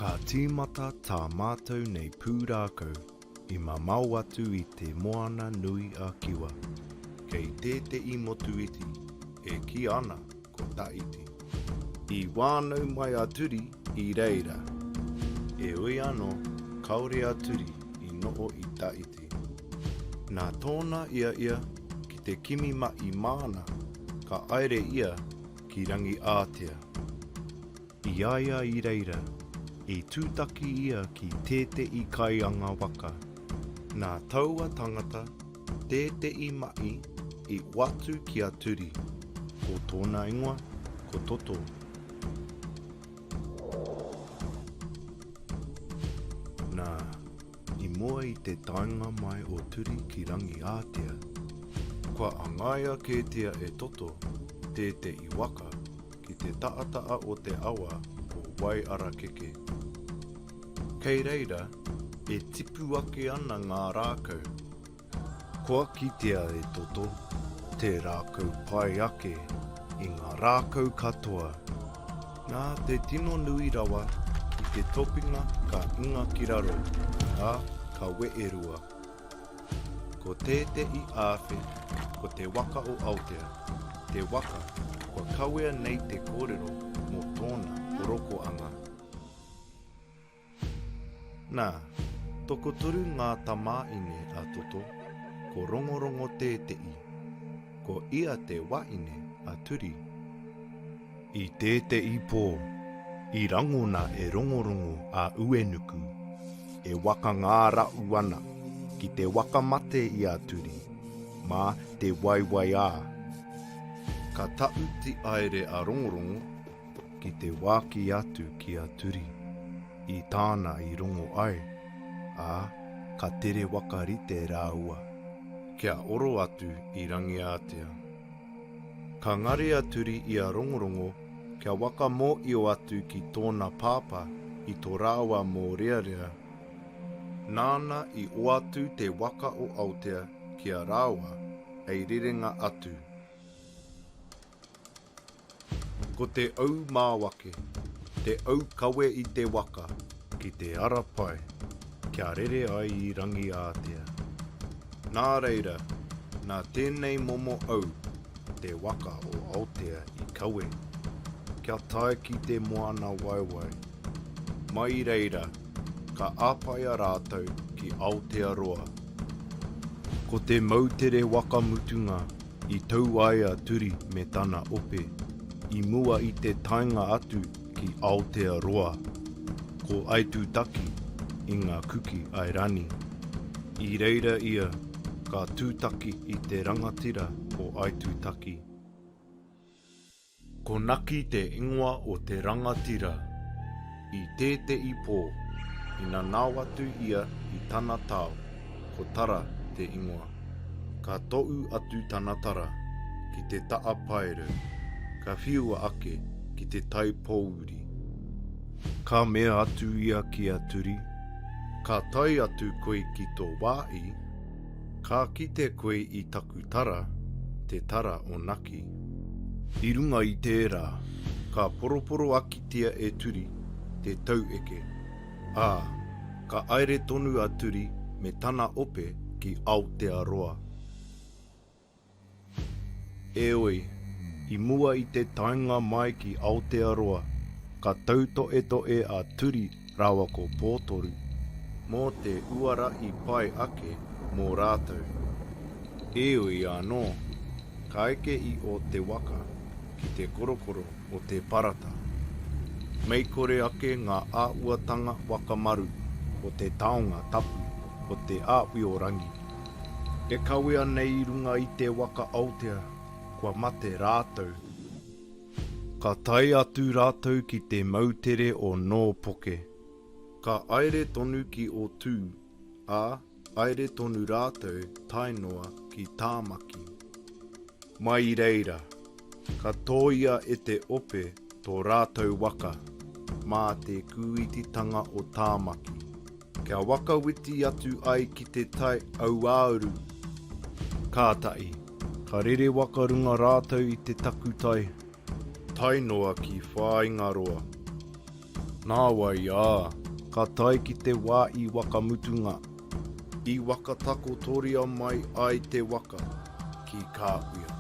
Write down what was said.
Ka tīmata tā mātou nei pūrākau i mamao atu i te Moana nui a Kiwa. Kei tēteʻi motu iti e kī ana ko Tahiti. I whānau mai a Turi i reira. Heoi anō, kāore a Turi i noho i Tahiti. Nā tōna ia ia ki te kimi mahi māna, ka haere ia ki Rangiātea. I a ia i reira, i tūtaki ia ki tēteʻi kaianga waka. Nā taua tangata tēteʻi mahi i oatu ki a Turi, ko tōna ingoa ko Toto. Nā, i mua i te taenga mai o Turi ki Rangiātea, kua angaia kētia e Toto tēteʻi waka ki te taata'a o te awa o Waiarakeke. Kei reira, e tipu ake ana ngā rākau. Kua kitea e Toto te rākau pai ake i ngā rākau katoa. Nā te tino nui rawa i te topinga ka inga ki raro, ā, ka we'erua. Ko tētehi āwhe, ko te waka o Aotea, te waka kua kawea nei te kōrero mō tōna orokoanga. Nā, tokotoru ngā tamāhine a Toto, ko Rongorongo tētehi, ko ia te wahine a Turi. I tētehi pō, i rangona e Rongorongo a Uenuku e waka ngārahu ana ki te waka mate i a Turi mā te waiwaiā. Ka tahuti haere a Rongorongo ki te wāki atu ki a Turi i tāna i rongo ai, ā, ka tere waka rite rāua kia oro atu i Rangiātea. Ka ngare a Turi i a Rongorongo kia whakamōhio atu ki tōna pāpā i tō rāua mōrearea. Nāna i oatu te waka o Aotea ki a rāua hei rerenga atu. Ko te au māwake, te au kawe i te waka. Ki te ara pai, kia rere ai i Rangiātea. Nā reira, nā tēnei momo au te waka o Aotea i kawe, kia tae ki te moana waiwai. Mai i reira, ka āpaia rātou ki Aotearoa. Ko te moutere waka mutunga i tau ai a Turi me tana ope, i mua i te taenga atu ki Aotearoa, ko Aitutaki i ngā Kuki Airani. I reira ia ka tūtaki i te rangatira o Aitutaki. Ko Naki te ingoa o te rangatira. I tēteʻi pō, i nanao atu ia i tana tao, ko Tara te ingoa. Ka tou atu tana tara ki te ta'a paerau, ka whiua ake ki te tai pōuri. Ka mea atu ia ki a Turi, Ka tae atu koe ki tō wāhi, ka kite koe i taku tara, te tara o Naki. I runga i tērā, ka poroporoakitia e Turi te taueke, ā, ka haere tonu a Turi me tana ope ki Aotearoa. Heoi, i mua i te taenga mai ki Aotearoa, ka tautoetoe a Turi rāua ko Pōtoru mō te uara i pai ake mō rātou. Heoi anō, ka eke i o te waka ki te korokoro o Te Parata. Mei kore ake ngā āhuatanga waka maru o te taonga tapu o Te Āwhiorangi. E kawea nei i runga i te waka Aotea, kua mate rātou. Ka tae atu rātou ki te moutere o Nōpoke. Ka haere tonu ki Otū, ā, haere tonu rātou tae noa ki Tāmaki. Mai i reira, ka tōia e te ope tō rātou waka mā te kūititanga o Tāmaki, kia wakawhiti atu ai ki te tai auāuru. Kātahi, ka rere waka runga rātou i te takutai, tae noa ki Whāingaroa. Nāwai ā, ka tae ki te wā i wakamutunga, i wakatakotoria mai ai te waka ki Kāwhia.